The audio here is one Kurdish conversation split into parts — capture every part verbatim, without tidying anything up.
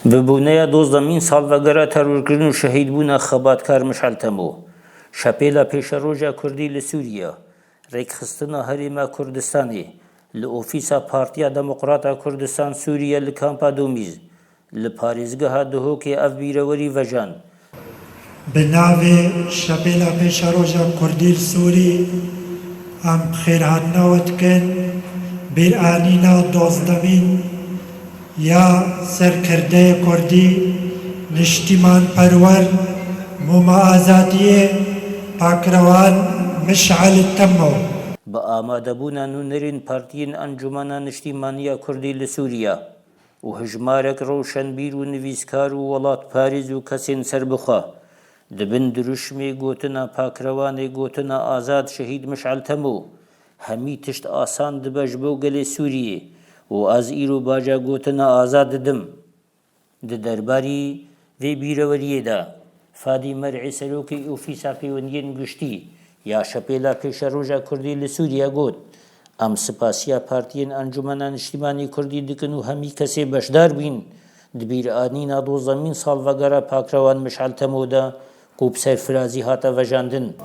Bi boneya dozdemîn salvegera terorkirin û şehîdbûna xebatkar Mişel Temo, Şepêla Pêşeroja Kurdî li Sûriye, rêkxistina Herêma Kurdistanê, li ofîsa Partiya Demokrata Kurdistan Sûriye li Kampa Domîz, li parêzgeha Duhokê ev bîrewerî vejand. Bi navê Şepêla Pêşeroja Kurdî li Sûrî, em xêrhatina we dikin bîranîna dozdemîn ya serkirdeyê Kurdî, niştîmanperwer, mûma azadiyê, pakrewan Mişel Temo. Bi amadebûna nûnerên partiyên Encûmena Niştîmaniya Kurdî li Sûriye û hijmarek rewşenbîr û nivîskar û welatparêz û kesên serbixwe, di bin dirûşmê gotina pakrewanê gotina azad şehîd Mişel Temo, hemî tişt asan dibe ji bo gelê Sûriyê û ez îro baca gotina azad didim. Di derbarî vê bîreweriyê de, Fadî Mer'ê serokê Ofîsa Pêwendiyên Giştî ya Şepêla Pêşeroja Kurdî li Sûriye got, Em spasiya partiyên Encûmena Niştîmanî Kurdî dikin û hemî kesê beşdar bîn di bîranîna dozdemîn salvegera pakrewan Mişel Temo de ku bi serfirazî hate vejandin.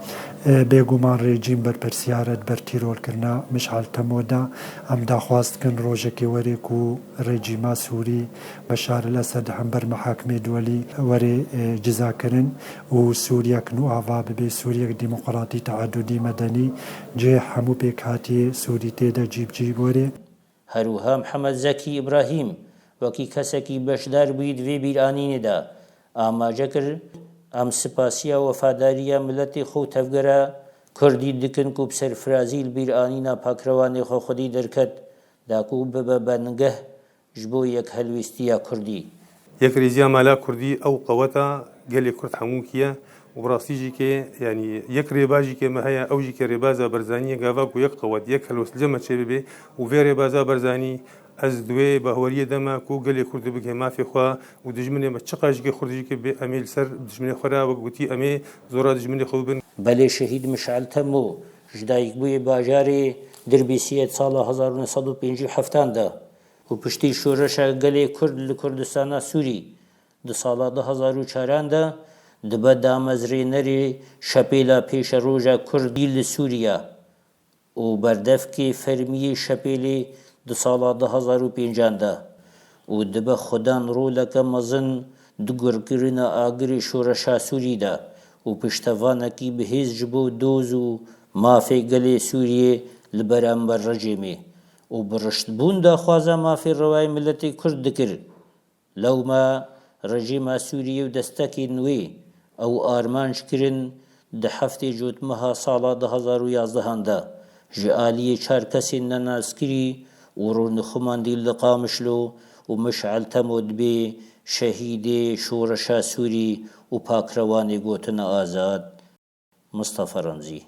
Bêguman rejîm berpirsiyar e di ber tîrorkirina Mişal Temo de. Em daxwaz dikin rojekê were ku rejîma Sûrî Beşar el-Esed hember mihakimê duwelî were, e, cizakirin û Sûriyek nû ava bibe, Sûriyek demokratî, teadudî, medenî, cihê hemû pêkhatiyê Sûrî tê de cî bi cî were. Her wiha Mihemed Zekî Îbrahîm wekî kesekî beşdar bûyî di vê bîranînê de amaje kir, Em spasiya wefadariya miletê xwe û tevgera Kurdî dikin ku bi serfirazî li bîranîna pakrewanê xwe xwedî derket da ku bibe bengeh ji bo yekhelwîstiya Kurdî. Yekrêziya mala Kurdî ew qeweta gelê Kurd hemûkî ye û bi rastî jî kê, yanî yek rêbajî kê me heye, ew jî kê rêbaza Barzanî ye, gava ku yek qewet, yek helwest li cem me çêbibe û vê rêbaza Barzanî ez di wê baweriyê de me ku gelê Kurd dibigihê mafê xwe û dijminê me çiqas jî kê xurt jî kê bê, em ê li ser dijminê xwe re wek gotî em ê zora dijminê xwe bibin. Belê şehîd Mişel Temo ji dayikbûyê bajarê Dirbêsiyê di sala hezar û neh sed û pêncî û heftan de û piştî şoreşa gelê Kurd li Kurdistana Sûrî di sala du hezar û çaran de dibe damezrênerê Şepêla Pêşeroja Kurdî li Sûriye û berdevkê fermî yê Şepêlê di sala du hezar û pêncan de û dibe xwedan roleke mezin di gurkirina agirê şoreşa Sûrî de û piştevanekî bihêz ji bo doz û mafê gelê Sûriyê li beramber rejîmê û bi riştbûn daxwaza mafê rewayê miletê Kurd dikir. Lewma rejîma Sûriyê û destekên wê ew armanc kirin di heftê Cotmeha sala du hezar û yazdehan de ji aliyê çar kesên nenaskirî û rûnixumandî li Qamişlo û Mişel Temo dibê şehîdê şoreşa Sûrî û pakrewanê gotina azad. Mistefa Remzî.